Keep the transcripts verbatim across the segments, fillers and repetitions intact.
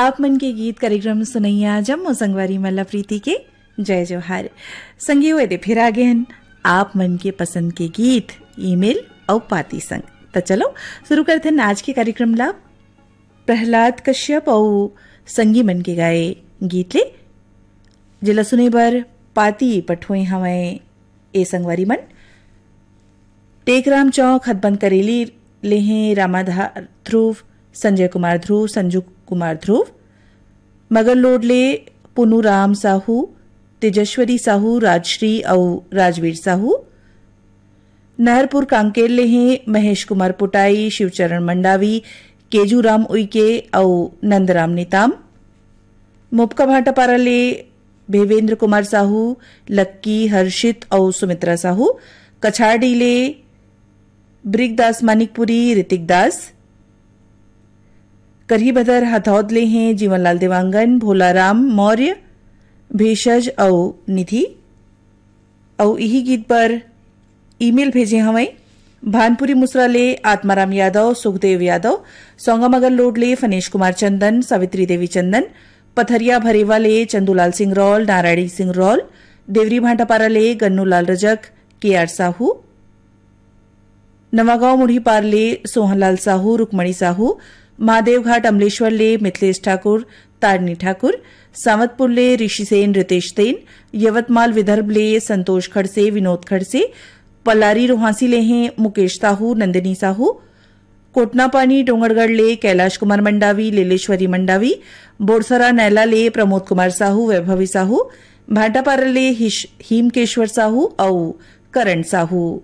आप मन के गीत कार्यक्रम सुनैया जम्मो संगवारी मन ला प्रीति के जय जोहार। संगी हो, एदे फिर आ गे हन आप मन के पसंद के गीत, ईमेल अउ पाती संग। त चलो शुरू करथन आज के कार्यक्रम ला प्रहलाद कश्यप अउ संगी मन के गाए गीत ले, जेला सुने बर पाती पठोए हवय ए संगवारी मन। टेकराम चौक, हथबंद करेली ले हे रामाधार ध्रुव, संजय कुमार ध्रुव, संजू कुमार ध्रुव। मगर लोड ले पुनू राम साहू, तेजस्वरी साहू, राजश्री अउ राजवीर साहू। नहरपुर कांकेर ले हे महेश कुमार पोटाई, शिवचरण मंडावी, केजू राम उइके अउ नंदराम नेताम। मोपका भाटापारा ले भेवेंद्र कुमार साहू, लक्की, हर्षित अउ सुमित्रा साहू। कछाड़ी ले ब्रिगदास मानिकपुरी, ऋतिक दास। करही बदर हथौद ले हे जीवनलाल देवांगन, भोलाराम मौर्य, भेषज अउ निधि। अउ इही गीत बर ईमेल भेजे हवय भानपुरी मुसरा ले आत्माराम यादव, सुखदेव यादव, सौंगामगर लोड ले फनेश कुमार चंदन, सावित्री देवी चंदन, पथरिया भरेवा ले चंदूलाल सिंह रॉल, नारायणी सिंह रॉल, देवरी भाटापारा ले गन्नूलाल रजक, के आर साहू, नवागांव मुढ़ीपार ले सोहनलाल साहू, रुक्मणी साहू, महादेवघाट अमलेश्वर ले मिथिलेश ठाकुर, तारणी ठाकुर, सावतपुर ले ऋषि सेन, रितेश सेन, यवतमाल विदर्भ ले संतोष खड़से, विनोद खड़से, पलारी रोहासी ले हे मुकेश साहू, नंदिनी साहू, कोटनापानी डोंगरगढ़ ले कैलाश कुमार मंडावी, लेलेश्वरी मंडावी, बोरसरा नैला ले प्रमोद कुमार साहू, वैभवी साहू, भाटापारा ले हिश-, हिमकेश्वर साहू अउ करण साहू।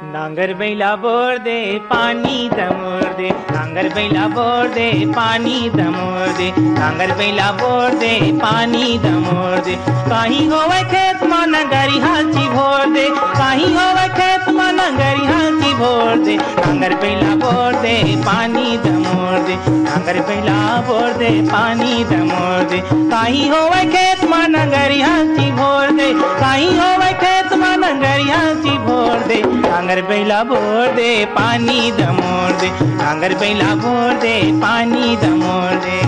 नांगर बइला बोर दे, पानी दमोर दे, नांगर बइला बोर दे, पानी दमोर दे, नांगर बइला बोर दे, पानी दमोर दे। काहीं होवय खेत म नंगरिहा चिभोर दे, काहीं होवय खेत म नंगरिहा चिभोर दे, नांगर बइला बोर दे, पानी दमोर दे, नांगर बइला बोर दे, पानी दमोर दे। काहीं होवय खेत म नंगरिहा चिभोर दे, काहीं होवय खेत म नंगरिहा चिभोर दे, नांगर बइला बोर दे, पानी दमोर दे, नांगर बइला बोर दे, पानी दमोर दे।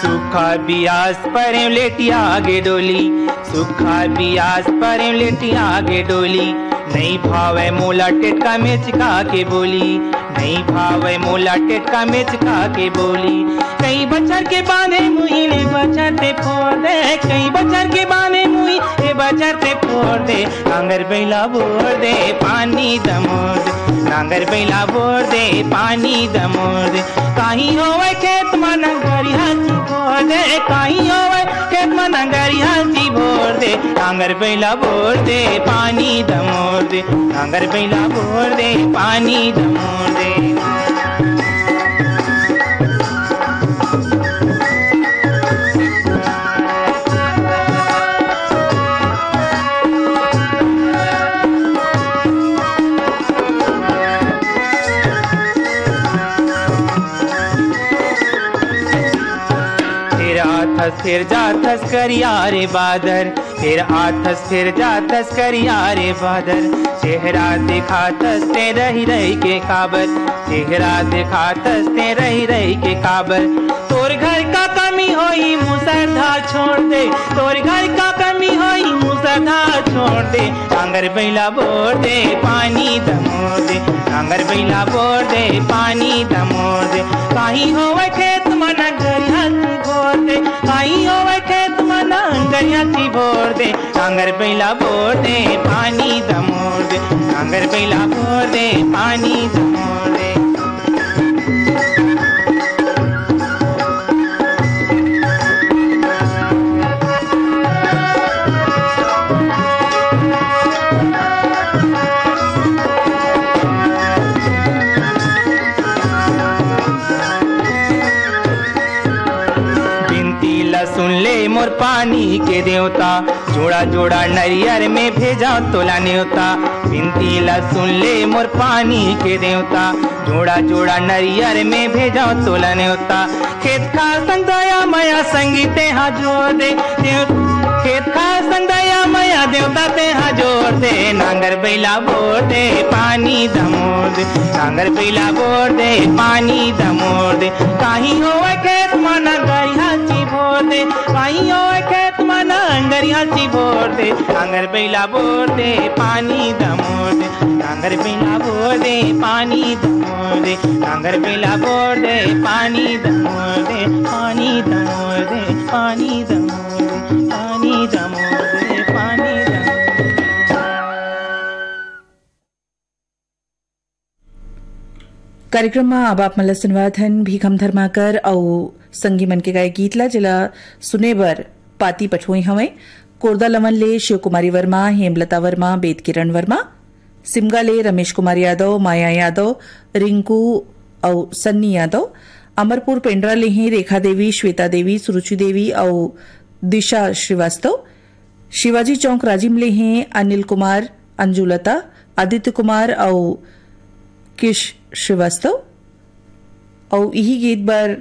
सुखा बियास परेंव लेटिया गे डोली, सुखा बियास परेंव लेटिया गे डोली। नइ भावय मोला टेटका मेचका के बोली, नइ भावय मोला टेटका मेचका के बोली। कई बछर के बांधे मुही ले बछर ते फोर दे, कई बछर के बांधे मुही ले बछर ते फोर दे। नांगर बइला बोर दे, पानी दमोर दे, नांगर बइला बोर दे, पानी दमोर दे। काहीं होवय खेत म नंगरिहा चिभोर दे, काहीं होवय खेत म नंगरिहा चिभोर दे। नांगर बइला बोर दे, पानी दमोर दे, नांगर बइला बोर दे, पानी दमोर दे। फेर आथस, फेर जाथस करिया रे बादर, फेर आथस, फेर जाथस करिया रे बादर। चेहरा देखाथस ते रहि रहि के काबर, चेहरा देखाथस ते रहि रहि के काबर। तोर घर का कमी होही मुसरधा छोड़ दे, तोर घर का कमी होही मुसरधा छोड़ दे। नांगर बइला बोर दे, पानी दमोर दे, नांगर बइला बोर दे, पानी दमोर दे। काहीं होवय खेत म नंगरिहा चिभोर दे, काहीं होवय खेत म नंगरिहा चिभोर दे। नांगर बइला बोर दे, पानी दमोर दे, नांगर बइला बोर दे, पानी दमोर दे। बिनती ला सुन ले मोर पानी के देवता, जोड़ा जोड़ा नरियर में भेजव तोला नेवता, बिनती ला सुन ले मोर पानी के देवता। जोड़ा जोड़ा नरियर में भेजव तोला नेवता, खेत खार संग दया मया संगी तेहा जोर दे। देव-, खेत खार संग दया मया देवता तेहा जोर दे। नांगर बइला बोर दे, पानी दमोर दे। नांगर बइला बोर दे, पानी दमोर दे। काहीं होवय खेत म नांगरिया चिबोर दे, काहीं होवय खेत म नांगरिया चिबोर दे। नांगर बइला बोर दे, पानी दमोर दे। नांगर बइला बोर दे, पानी दमोर दे। नांगर बइला बोर दे, पानी दमोर दे, पानी दमोर दे, पानी दमोर दे, पानी दमोर दे, पानी दमोर दे। कार्यक्रम म अब आप मन ल सुनवात हन भीखम धर्माकर अउ संगी मन के गाए गीत ला, जेला सुने बर पाती पठोई हवय। कोरदा लवन ले शिव कुमारी वर्मा, हेमलता वर्मा, बेद किरण वर्मा, सिमगा ले रमेश कुमार यादव, माया यादव, रिंकू अउ सन्नी यादव, अमरपुर पेंड्रा ले हे रेखा देवी, श्वेता देवी, सुरुचि देवी अउ दिशा श्रीवास्तव, शिवाजी चौक राजिम ले हे अनिल कुमार, अंजुलता, आदित्य कुमार अउ किश श्रीवास्तव। अउ इही गीत बर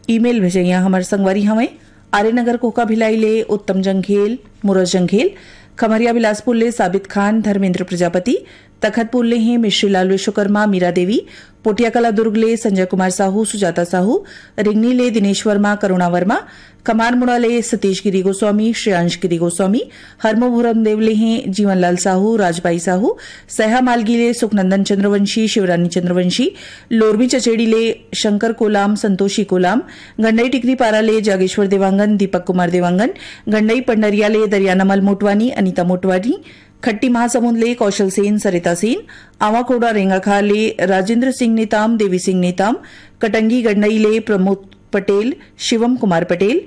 ईमेल भेजइया हमर संगवारी हवय आर्य नगर कोका भिलाई ले उत्तम जंघेल, मुरज जंघेल, खमरिया बिलासपुर ले साबित खान, धर्मेंद्र प्रजापति, तखतपुर ले हे मिश्रीलाल विश्वकर्मा, मीरा देवी, पोटियाकला दुर्ग ले संजय कुमार साहू, सुजाता साहू, रिंगनी ले दिनेश वर्मा, करुणा वर्मा, कमारमुड़ा ले सतीश गिरी गोस्वामी, श्रेयांश गिरी गोस्वामी, हरमोभुरम देव ले हे जीवनलाल साहू, राजबाई साहू, सैहा मालगी ले सुखनंदन चंद्रवंशी, शिवरानी चंद्रवंशी, लोरमी चचेड़ी ले शंकर कोलाम, संतोषी कोलाम, गंडई टिकरी पारा ले जागेश्वर देवांगन, दीपक कुमार देवांगन, गंडई पंडरिया ले दरियानमल मोटवानी, अनिता मोटवानी, खट्टी महासमुंद ले कौशल सेन, सरिता सेन, आवाकोड़ा रेंगाखा ले राजेंद्र सिंह नेताम, देवी सिंह नेताम, कटंगी गंडई ले प्रमोद पटेल, शिवम कुमार पटेल,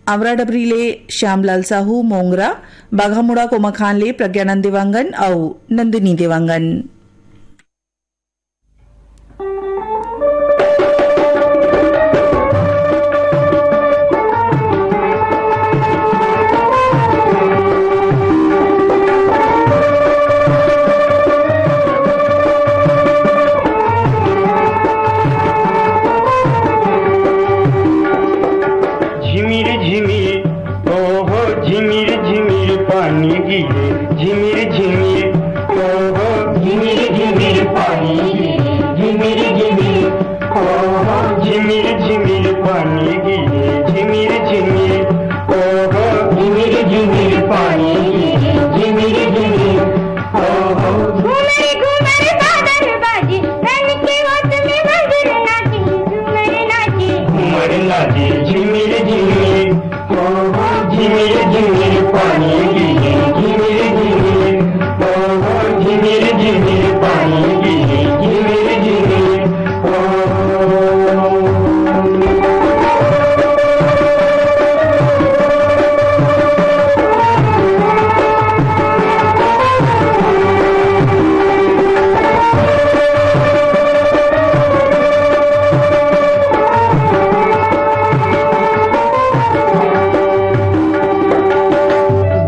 आंवरा डबरी ले श्यामलाल साहू, मोंगरा, बाघामुड़ा कोमाखान ले प्रज्ञानंद देवांगन अउ नंदिनी देवांगन। झिमिर झिमिर, ओहो, झिमिर झिमिर पानी गिरे, झिमिर झिमिर, ओहो, झिमिर झिमिर पानी गिरे, झिमिर झिमिर, ओहो, झिमिर झिमिर पानी गिरे, झिमिर झिमिर, ओहो, झिमिर झिमिर पानी गिरे, झिमिर झिमिर, ओहो। घूमर घूमर बादल बाजे, तन के मौसमी मधुर नाचे, झूमर नाचे। घूमर नाचे, झिमिर झिमिर, ओहो, झिमिर झिमिर पानी गिरे, झिमिर झिमिर, ओहो, झिमिर झिमिर पानी गिरे, झिमिर झिमिर, ओहो।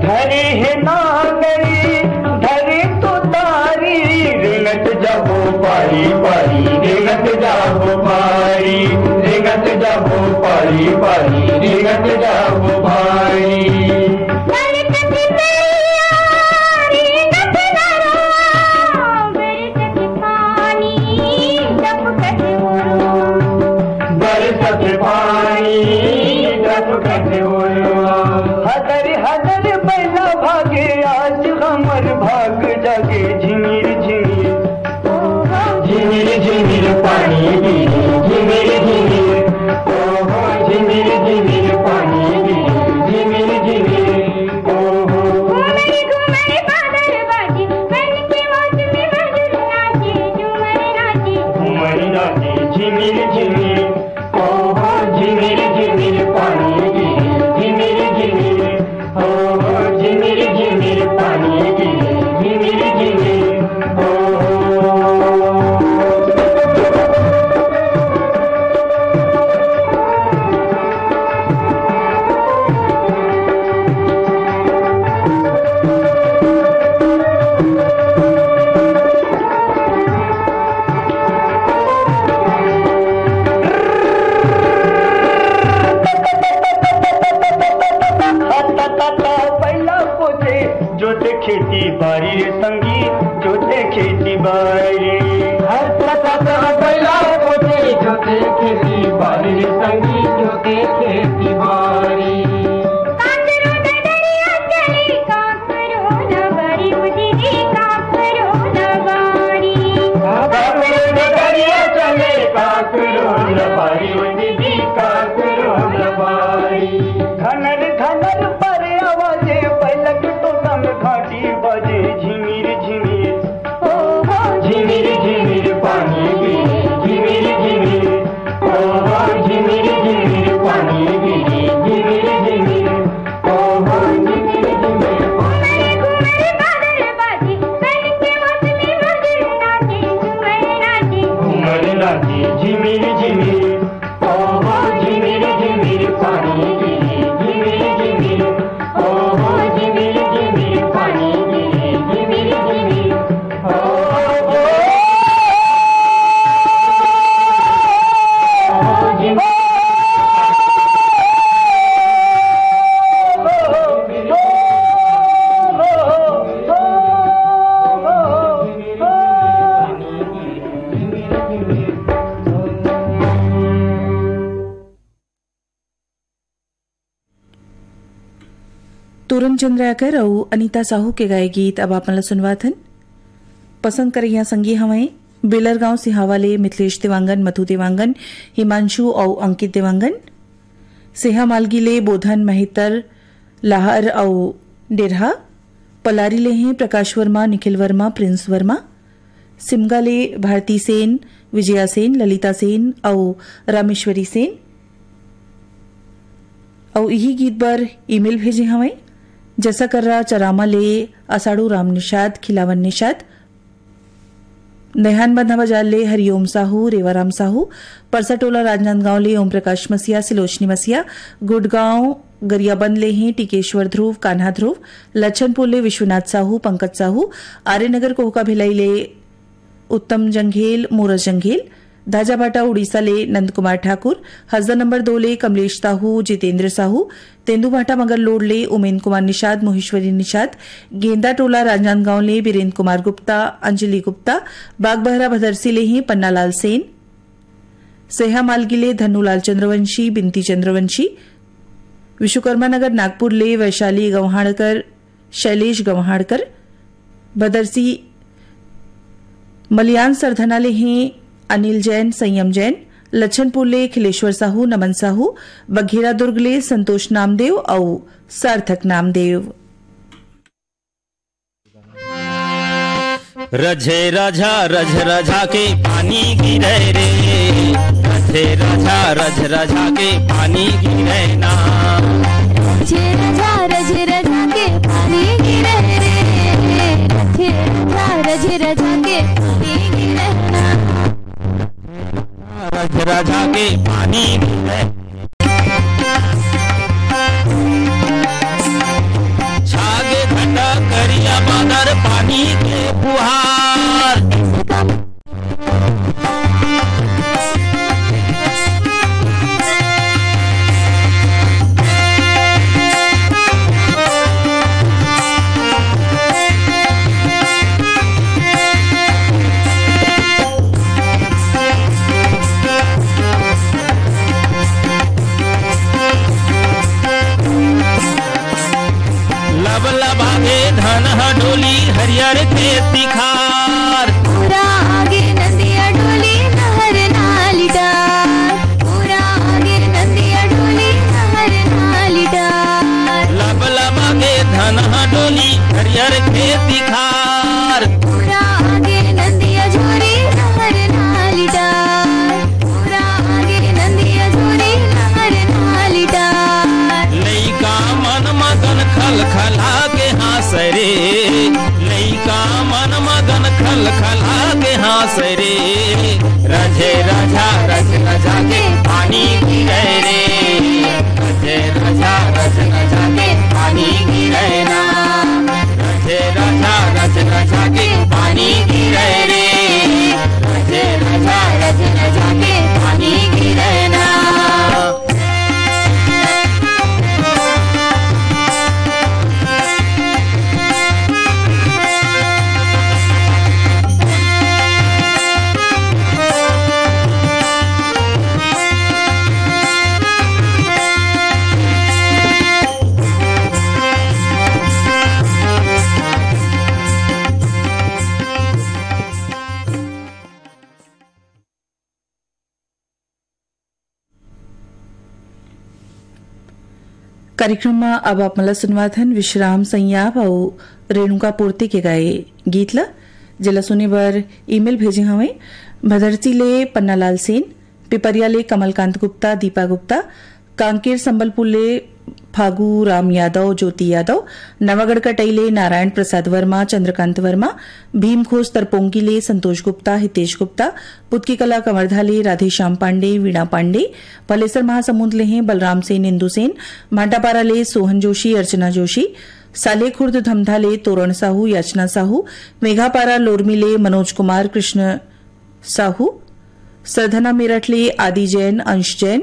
धरे हे नांगरी, धरे तो तारी, रेंगत जाबो पारी पारी, रेंगत जाबो पारी, रेंगत जाबो पारी पारी, रेंगत जाबो पारी। बरसत नैया, रेंगत नरवा, बरसत पानी, टपकत ओरवा। बरसत पानी, टपकत ओरवा। हदर हदर बइला भागे, आज हमर भाग जागे, झिमिर झिमिर। ओहो। झिमिर झिमिर पानी गिरे, झिमिर झिमिर। ओहो, झिमिर झिमिर पानी गिरे, झिमिर झिमिर। ओहो। घूमर घूमर बादल बाजे, मन के मौसमी मधुर नाचे, झूमर नाचे। घूमर नाचे, झिमिर झिमिर। ओहो, झिमिर झिमिर पानी गिरे, झिमिर झिमिर। ओहो, झिमिर झिमिर पानी गिरे, झिमिर झिमिर। ओहो। रे संगी जोते खेती बारी। हर प्रकार बैला जोते, जोते खेती बारी रे संगी जोते खेती बारी। काकरो डगरिया चले, काकरो न बारी, ओ दीदी, काकरो न बारी। काकरो डगरिया चले, काकरो न बारी, ओ दीदी, काकरो न बारी। घनर घनर पर आवाजे, बैलक टोटम घाटी बजे, झिमिर झिमिर। ओ हो, झिमिर झिमिर पानी गिरे, झिमिर झिमिर। ओ हो, झिमिर झिमिर पानी गिरे, झिमिर झिमिर। ओ हो, झिमिर झिमिर पानी। घुमर घुमर बादल बाजे, बन के मौसमी मधुर नाचे, झूमर नाचे। घुमर नाचे, झिमिर झिमिर। ओ हो, झिमिर झिमिर पानी गिरे, झिमिर झिमिर। ओ हो, झिमिर झिमिर पानी गिरे, झिमिर झिमिर। ओ हो, ओ हो, झिमिर। तोरन चंद्राकर अउ अनिता साहू के गाए गीत अब आप मन ल सुनवाथन। पसंद करइया संगी हवंय बेलरगांव सिहावा ले मिथिलेश देवांगन, मधु देवांगन, हिमांशु अउ अंकित देवांगन। सेहा मालगी ले बोधन महितर, लाहर अउ डेरहा। पलारी ले हें प्रकाश वर्मा, निखिल वर्मा, प्रिंस वर्मा। सिमगा ले भारती सेन, विजया सेन, ललिता सेन अउ रामेश्वरी सेन। अउ इही गीत बर ईमेल भेजे हवंय जसकर्रा चरामा ले असाड़ू राम निषाद, खिलावन निषाद। नैहान बंधा बाजार ले हरिओम साहू, रेवाराम साहू। परसा टोला राजनांदगांव ले ओम प्रकाश मसीहा, सिलोचनी मसीहा। गुड़गांव गरियाबंद ले हें टिकेश्वर ध्रुव, कान्हा ध्रुव। लच्छनपुर ले विश्वनाथ साहू, पंकज साहू। आर्यनगर कोहका भिलाई ले उत्तम जंघेल, मोरस जंघेल। धाजाभाटा उड़ीसा ले नंद कुमार ठाकुर। हसदा नंबर दो ले कमलेश साहू, जितेंद्र साहू। तेंदूभाटा मगरलोड ले उमेन कुमार निषाद, मोहेश्वरी निषाद। गेंदा टोला राजनांदगांव ले बीरेंद्र कुमार गुप्ता, अंजलि गुप्ता। बागबहरा भदरसी ले हें पन्नालाल सेन। सेहा मालगी ले धनुलाल चंद्रवंशी, बिनती चंद्रवंशी। विश्वकर्मा नगर नागपुर ले वैशाली गौहाणकर, शैलेश गौहाणकर। भदरसी मलियान सरधना ले हें अनिल जैन, संयम जैन। लच्छनपुर ले खिलेश्वर साहू, नमन साहू। बघेरा दुर्ग ले संतोष नामदेव अउ सार्थक नामदेव। रझे रझा रझ रझा के पानी गिरे रे, रझे रझा रझ रझा के पानी गिरे ना। रझे रझा रझ रझा के पानी गिरे रे, रझे रझा रझ रझा के पानी गिरे ना। रझ रझा के पानी गिरे। छागे घटा करिया बादर पानी के फुहार। लब लबागे धन ह डोली, हरियर खेत दिखार। पूरा आगे नंदिया डोली, नहर नाली डार। पूरा आगे नंदिया डोली, नहर नाली डार। लब लबागे धन ह डोली, हरियर खेत दिखार। पूरा आगे नंदिया झोरी, नहर नाली डार। पूरा आगे नंदिया झोरी, नहर नाली डार। लइका मन मगन खलखला के हाँस रे, लइका मन मगन खलखला के हाँस रे। रझे रझा रझ रझा के पानी गिरे रे, रझे रझा रझ रझा के पानी गिरे ना। रझे रझा रझ रझा के पानी गिरे रे, रझे रझा रझ रझा के पानी गिरे ना। कार्यक्रम म अब आप मन ल सुनवात हन विश्राम सैयाब अउ रेणुका पोर्ते के गाए गीत ल, जेला सुने बर ईमेल भेजे हवय भदरसी ले पन्नालाल सेन, पिपरिया ले कमलकांत गुप्ता, दीपा गुप्ता, कांकेर संबलपुर ले फागू राम यादव, ज्योति यादव, नवागढ़ कटई ले नारायण प्रसाद वर्मा, चंद्रकांत वर्मा, भीमखोस तरपोंगी ले संतोष गुप्ता, हितेश गुप्ता, पुतकी कला कवर्धा ले राधेश्याम पांडे, वीणा पांडे, भलेसर महासमुंद ले हैं बलराम सेन, इंदु सेन, भाटापारा ले सोहन जोशी, अर्चना जोशी, सालेखुर्द धमधा ले तोरण साहू, याचना साहू, मेघापारा लोरमी ले मनोज कुमार, कृष्ण साहू, सरधना मेरठ ले आदि जैन, अंश जैन,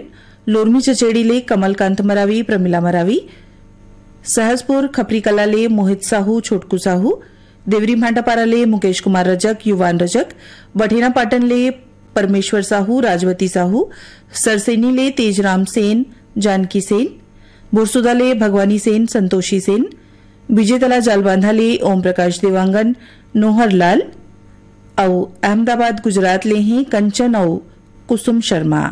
लोरमी चचेड़ी ले कमलकांत मरावी, प्रमिला मरावी, सहसपुर खपरी कला ले मोहित साहू, छोटकू साहू, देवरी भाटापारा ले मुकेश कुमार रजक, युवान रजक, बठेना पाटन ले परमेश्वर साहू, राजवती साहू, सरसेनी ले तेजराम सेन, जानकी सेन, बुरसुदा ले भगवानी सेन, संतोषी सेन, विजेतला जालबांधा ले ओम प्रकाश देवांगन, नोहर लाल, अउ अहमदाबाद गुजरात ले ही कंचन अउ कुसुम शर्मा।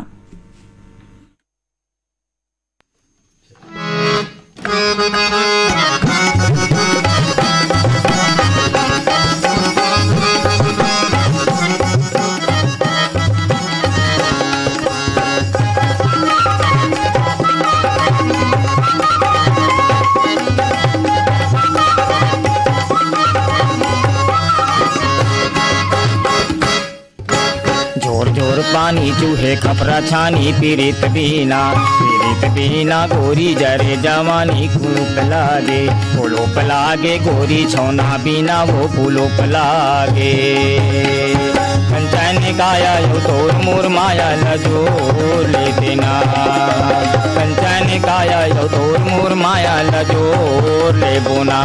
झोर झोर पानी चूहे खपरा छानी पीरित बीना, पीरित बीना गोरी जरे जवानी कुलूप लागे, कुलूप लागे गोरी छौना बीना वो कुलूप लागे। कंचन काया यो तोर मोर माया ल जोर ले देना, कंचन काया यो तोर मोर माया ल जोर ले बोना।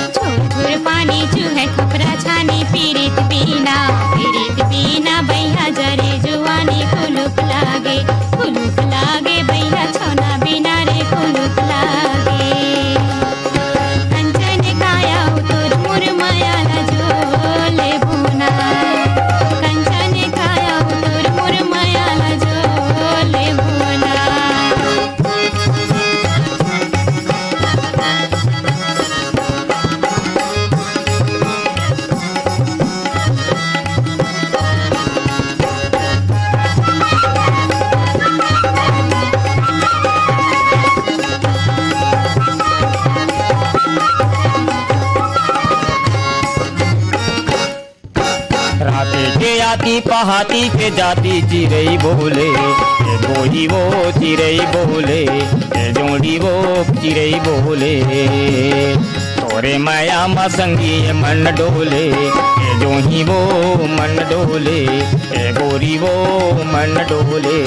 झुरझुर पानी चूहे खपरा छानी पीरित बीना, पीरित बीना बइहा जरे जुआनी कुलुप लागे, कुलुप लागे बइहा छौना बीना रे कुलुप लागे। कंचन काया उतोर मुर माया ला जोले बुना, कंचन काया उतोर मुर माया ला जोले बुना। राती के आती पहाती के जाती चिरई बोले, ए गोरी वो चिरई बोले, ए जोड़ी वो चिरई बोले। तोरे माया मा संगी ये मन डोले, ए जोही वो मन डोले, ए गोरी वो मन डोले।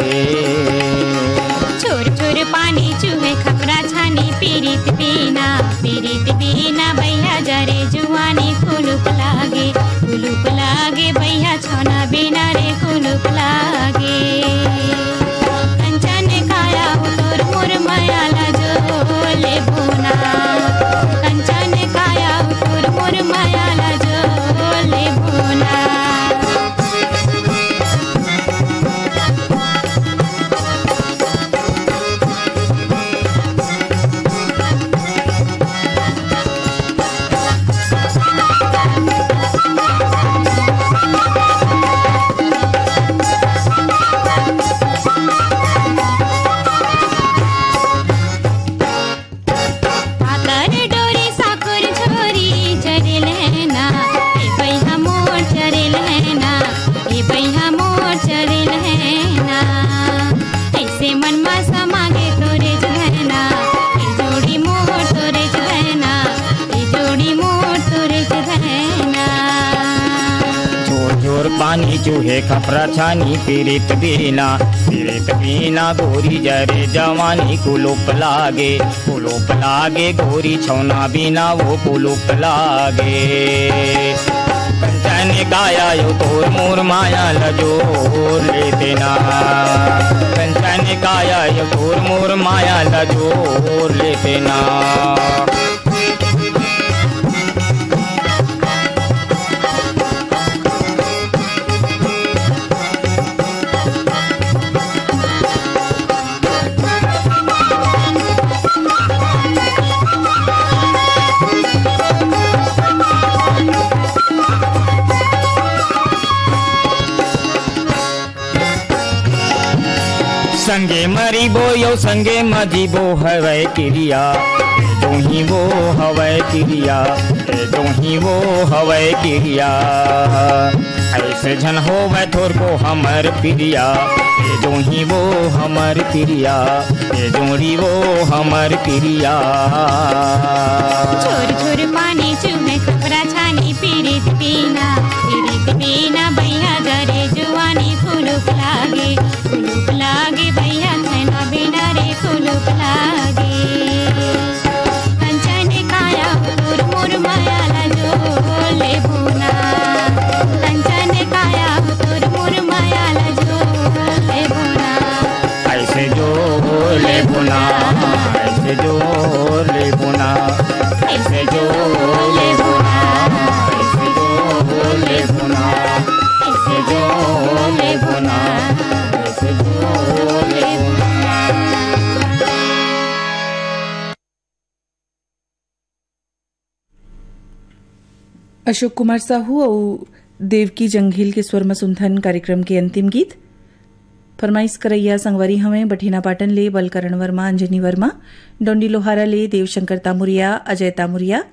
छोर छोर पानी चूहे खपरा छानी पीरित बीना, पीरित बीना बइहा जरे जुआनी कुलुप लागे, कुलुप लागे बइहा छौना बीना रे कुलुप लागे। कंचन काया उतोर मोर माया ला जोले बुना, कंचन काया उतोर मोर माया ला जोले बुना। पातर डोरी साकुर छोरी चरे लहना, ए बइहा मोर चरे लहना, ए बइहा मोर चरे लहना। ऐसे मन मा समागे तोरे जगहना, ए जोड़ी मोर तोरे जगहना, ए जोड़ी मोर तोरे जगहना। झोर झोर पानी चूहे खपरा छानी पीरित बीना, पीरित बीना गोरी जरे जवानी कुलुप लागे, कुलुप लागे गोरी छौना बीना वो कुलुप लागे। कंचन काया यो तोर मोर माया ला जोर ले देना, कंचन काया यो तोर मोर माया ला जोर ले देना। संगे मरिबो यो संगे म जीबो हवय किरिया, ए दोही वो हवय किरिया, ए दोही वो हवय किरिया। ऐसे झन होवय थोरको हमर पिरिया, ए दोही वो हमर पिरिया, ए जोड़ी वो हमर पिरिया। छोर छोर पानी चूमे कपड़ा छानी पीरित पीना, पीरित पीना बैया गरे जुआनी फुलुक लागे, फुलुक लागे बैया छैना बिना रे फुलुक लागे। कंचन काया तोर मोर माया ला जो लेबुना, कंचन काया तोर मोर माया ला जो लेबुना। ऐसे जो लेबुना, ऐसे जो लेबुना, ऐसे जो लेबुना, ऐसे जो लेबुना, ऐसे जो लेबुना, ऐसे जो लेबुना। अशोक कुमार साहू अउ देवकी जंघेल के स्वर म सुनथन कार्यक्रम के अंतिम गीत। फरमाइश करइया संगवारी हवैं बठेना पाटन ले बलकरण वर्मा, अंजनी वर्मा, डोंडी लोहारा ले देवशंकर तामुरिया, अजय तामुरिया,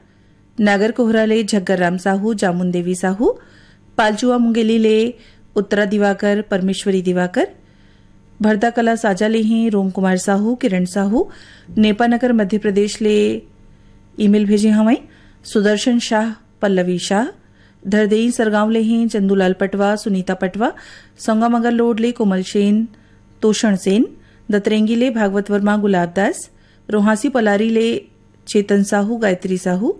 नागर कोहरा ले झग्गर राम साहू, जामुन देवी साहू, पालचुआ मुंगेली ले उत्तरा दिवाकर, परमेश्वरी दिवाकर, भरदा कला साजा ले ही रोम कुमार साहू, किरण साहू, नेपानगर मध्य प्रदेश ले ईमेल भेजे हवैं सुदर्शन शाह, पल्लवी शाह, धरदेई सरगांव ले ही चंदूलाल पटवा, सुनीता पटवा, संगामगर लोड ले कोमल सेन, तोषण सेन, दतरेंगी ले भागवत वर्मा, गुलाब दास, रोहासी पलारी ले चेतन साहू, गायत्री साहू,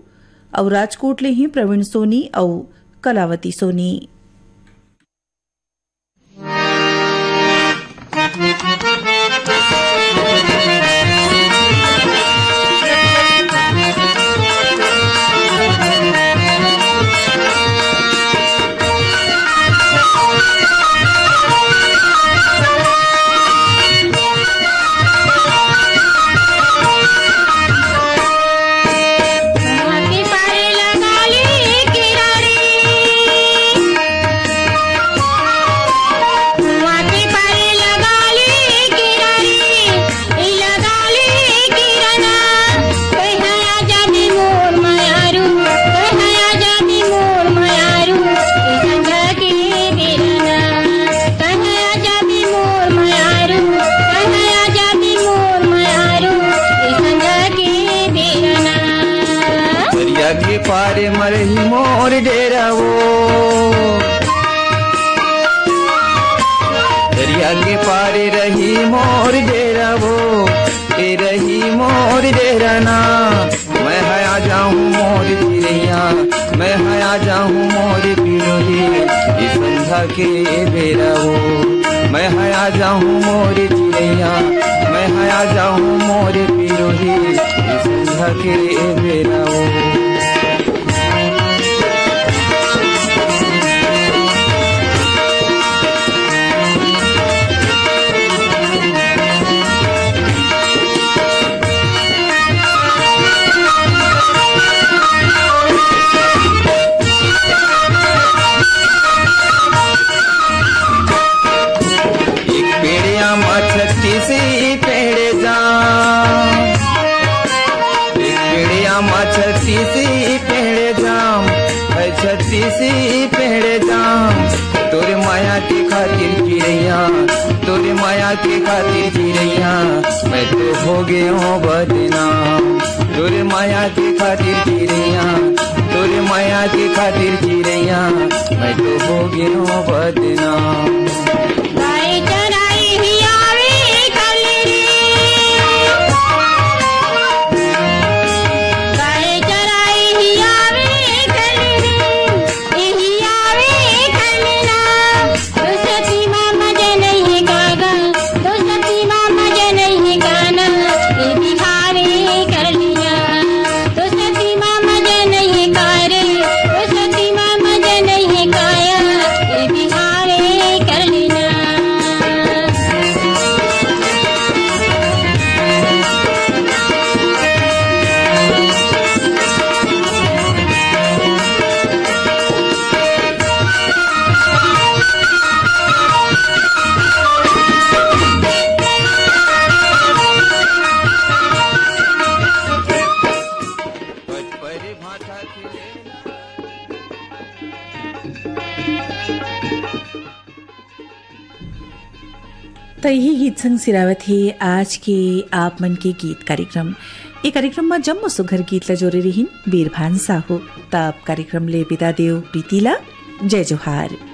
अउ राजकोट ले ही प्रवीण सोनी अउ कलावती सोनी। दरिया के पारे म रही मोर डेरा वो, दरिया के पारे रही मोर डेरा वो, ए रही मोर डेरा ना। मैं हया जाहूँ मोर चिरैया, मैं हया जाहूँ मोर पिरोही, ए संझा के बेरा वो। मैं हया जाहूँ मोर चिरैया, मैं हया जाहूँ मोर पिरोही, ए संझा के बेरा वो। एक पेड़िया मा छत्तीस पेड़ जाम, एक पेड़िया मा छत्तीस पेड़ जाम, है छत्तीस पेड़ जाम। तोरे माया के खातिर चिरैया, तोरे माया के खातिर चिरैया, मैं तो हो गयो बदनाम। तोरे माया के खातिर चिरैया, तोरे माया के खातिर चिरैया, मैं तो हो गयो बदनाम। गाय चराई ही आवे कल रे। गाय चराई ही आवे कल रे। इही आवे कल ना। तो सती मामा जनई कागा। तो सती मामा जनई काना। ये बिहावे कर लिया। तो सती मामा जनई कारे। तो सती मामा जनई काया। ये बिहावे कर यही गीत संग सिरावत हे आज के आप मन के गीत कार्यक्रम। ये कार्यक्रम में जम्मो सुघर गीत ला जोरे रहिन बीरभान साहू। तब कार्यक्रम ले विदा देव प्रीति ला। जय जोहार।